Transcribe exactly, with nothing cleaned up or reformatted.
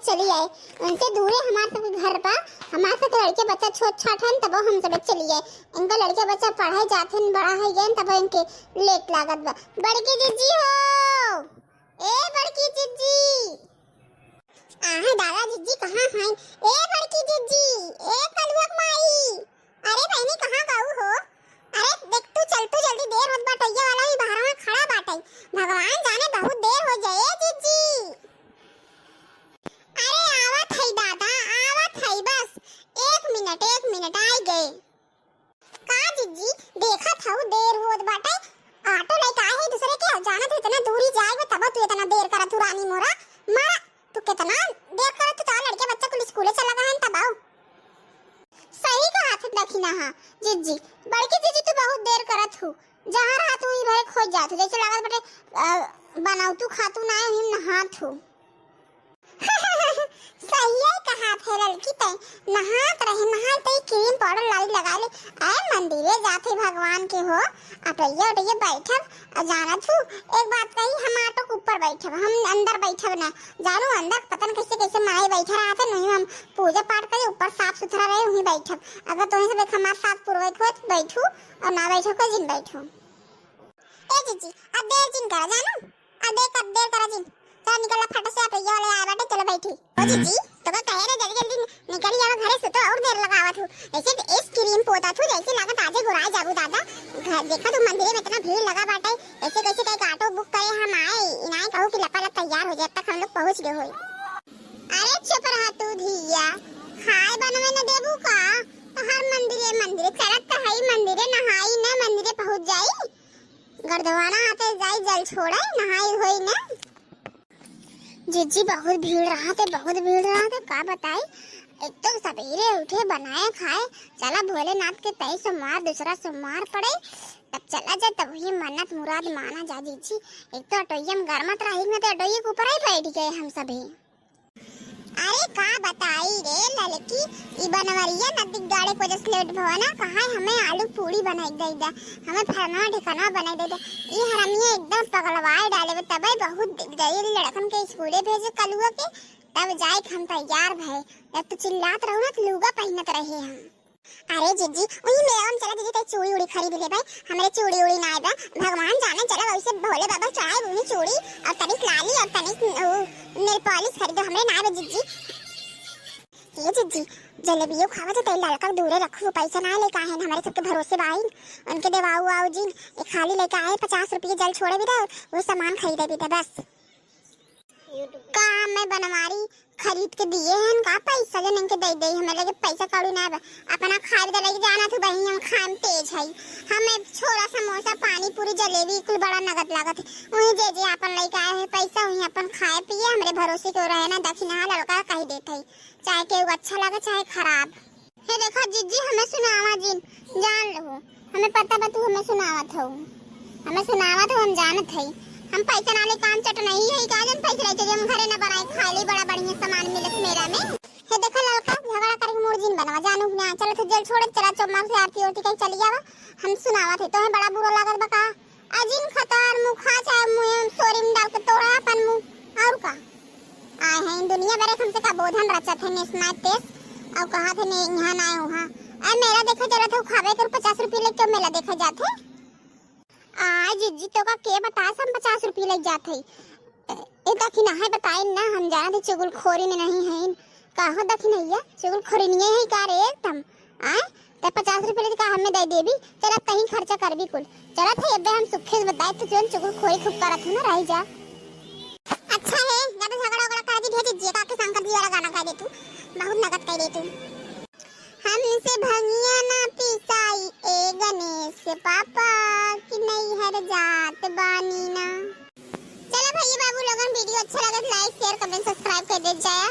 चली आए। उनसे दूरे हमार सबके घर बा, हमार सबके लड़के बच्चा छोट छाट हन, तबो हम सब चली आए। इनका लड़के बच्चा पढ़ाई जात हन, बड़ा है गए, तबो इनके लेट लागत बा। बड़की जिज्जी हो, ए बड़की जिज्जी। आहे दादा, जिज्जी कहाँ हैं? ए बड़की जिज्जी, ए कलुआ के माई, अरे बहिनी, कहाँ गऊ हो? अरे देख, तू चल, तू जल्दी, देर होत बा, टोइया वाला भी बाहर में खड़ा बाटे। भगवान जाने बहुत देर हो जाए, ए जिज्जी। अरे आवत है दादा, आवत है, बस एक मिनट, एक मिनट, आई गए। का जिज्जी, देखत हऊ देर होत बाटे, ऑटो लेके आए है दूसरे के, जानत है इतना दूरी जाए में, तब तू इतना देर करत हऊ रानी मोरा, मारा, तू कितना देर करत हऊ, तो लड़के बच्चा कुल स्कूले चला गए हैं तब आओ। सही कहा थे दखिना, हाँ जिज्जी, बड़की जिज्जी तू बहुत देर करत हऊ, जहाँ रहा तू ही भरे खोज जात हऊ, जैसे लागत बाटे, अ, बनाऊ तू खातू ना है, हम नहात हऊ। सही है कहा थे लड़की, तै नहात रहे, नहाए तै क्रीम पाउडर लाली लगा ले, आए मंदिरे जाते भगवान के हो, अटैया उटैया बैठब, आ जानत हू, एक बात कही, हम ऑटो के ऊपर बैठब, हम अंदर बैठब ना, जानू अंदर पता न कैसे कैसे माई बैठा रहा थे, नहीं हम पूजा पाठ करे, ऊपर साफ सुथरा रहे, वहीं बैठब। अगर तोहे सब एक हमार साथ पुरवे को तो बैठू, और ना बैठो को जिन बैठू। ए जीजी, अब देर जिन करा जानू, अब देर कर, देर करा जिन, चला निकल फट से, आप ये वाले आए बाटे, चलो बैठी। ओ जीजी, तो का कहे रे, जल्दी जल्दी निकल जाओ घरे से, तो और देर लगावत हू। ऐसे तो इस क्रीम पोता थू, जैसे लागत आजे गुराए जाबू दादा। घर देखा तू मंदिरे में इतना भीड़ लगा बाटे, ऐसे कैसे कहे ऑटो बुक करे हम आए, इनाए कहू कि लपालप तैयार हो जाए, तब तक हम लोग पहुँच गए होई। अरे चुप रहा तू धिया, खाए बनवे न देबू का? तो हर मंदिरे मंदिरे चलत तो है ही, मंदिरे नहाई न मंदिरे पहुँच जाई, गरदवाना आते जाई जल छोड़े, नहाई होई न। जीजी बहुत भीड़ रहा थे, बहुत भीड़ रहा थे, का बताई। एक तो सवेरे उठे बनाए खाए, चला भोलेनाथ के तय सोमवार दूसरा सोमवार पड़े, तब चला जाए, तब ये मन्नत मुराद माना जा जीजी। एक तो ऑटोइया में गरमत रही न, तो ऑटोइया के ऊपर ही बैठ गए हम सभी। अरे का बताई रे ललकी, ई बनवरिया नदी गाड़े को जस लेट भवा ना, कहाँ हमें आलू पूड़ी बनाई दे दा, हमें फलना ढिकना बनाई दे दा। ई हरमिया एकदम पगलवाए डाले बा, तबे बहुत देर लड़कन के स्कूले भेजे कलुआ के, तब जाए के हम तैयार भए। जब तू चिल्लात रहू ना तो लुगा पहिनत रहे हम। अरे जीजी, वही मेला में चला जीजी, तई चूड़ी उड़ी खरीद ले भाई, हमरे चूड़ी उड़ी ना आए बा। भगवान जाने चला वैसे भोले बाबा चढ़ाए वही चूड़ी और तनिक लाली और तनिक उ, नेल पॉलिश खरीदो, हमरे ना आए बा जीजी। ये जीजी, जलेबियो खावा तो तई लड़का दूरे रखू, पैसा ना लेके आए हैं, हमरे सबके भरोसे बाइन, उनके देवाऊ आओ जिन, एक खाली लेके आए पचास रुपये जल छोड़े भी दे, वो सामान खरीदे भी दे बस। का हमें बनवारी खरीद के दिए हैं का? पैसा जन इनके दे दे, हमें लगे पैसा कौड़ी ना बा। अपना खाए दे लगे जाना तू बहिनी, हम खाए में तेज है। हमें छोला समोसा पानी पूरी जलेबी कुल बड़ा नगद लागत है। वहीं जे जे अपन लेके आए हैं पैसा, वहीं अपन खाए पिए, हमरे भरोसे क्यों रहे ना, दखिना ललका कह देते है, चाहे केहू अच्छा लगे चाहे खराब। हे देखा जिज्जी, हमें सुनावा जिन, जान लहू, हमें पता बा तू हमें सुनावत हऊ, हमें सुनावत हऊ, हम जानत हई। हम पैसा नाले काम चट नहीं है, का जन पैसा लेते हम घरे न बनाए, खाली बड़ा बढ़िया सामान मिलत मेला में। हे देखा ललका, झगड़ा करे के मूड जिन बनवा, जानू ना, चलो तो जल छोड़े, चला चौमार से आरती उरती कहीं चली जावा, हम सुनावत है, तोहे बड़ा बुरा लागत बा का? अजिन खतार मुँह खा चाहे मुँह सोरी में डाल के तोड़ा अपन मुँह, और का? आए हैं दुनिया भरे हमसे का बोधन रचत है, नेस नाय तेस, और कहा थे ने यहाँ ना है वहाँ। अरे मेला देखे चलत हो, खावे के पचास रुपये लेके मेला देखे जात है। आय जिज्जी, तो का के बताए हम पचास रुपये लेके जात है? ए, ए, ताकि ना है बताए ना, हम जाना थे चुगलखोरी में नहीं है। का हो दखिनैया, चुगलखोरी नहीं है का रे एकदम? आय, ते पचास रुपये लेके का हमें दे देबी? चल अब तहीं खर्चा करबी कुल। चलत है अबे हम सुखे से बताए तो जोन चुगलखोरी खूब करत है ना, रही जा। अच्छा है, ज्यादा झगड़ा उगड़ा कर दी भेज दीजिए, काके शंकर जी वाला गाना गा दे तू, बहुत नगद कर दे तू। हमसे भंगिया ना पिसाई ए गणेश पापा, कि नैहर जात बानी ना। चला भैया बाबू लोगन, video अच्छा लगे तो like, share, comment, subscribe कर दे जाया।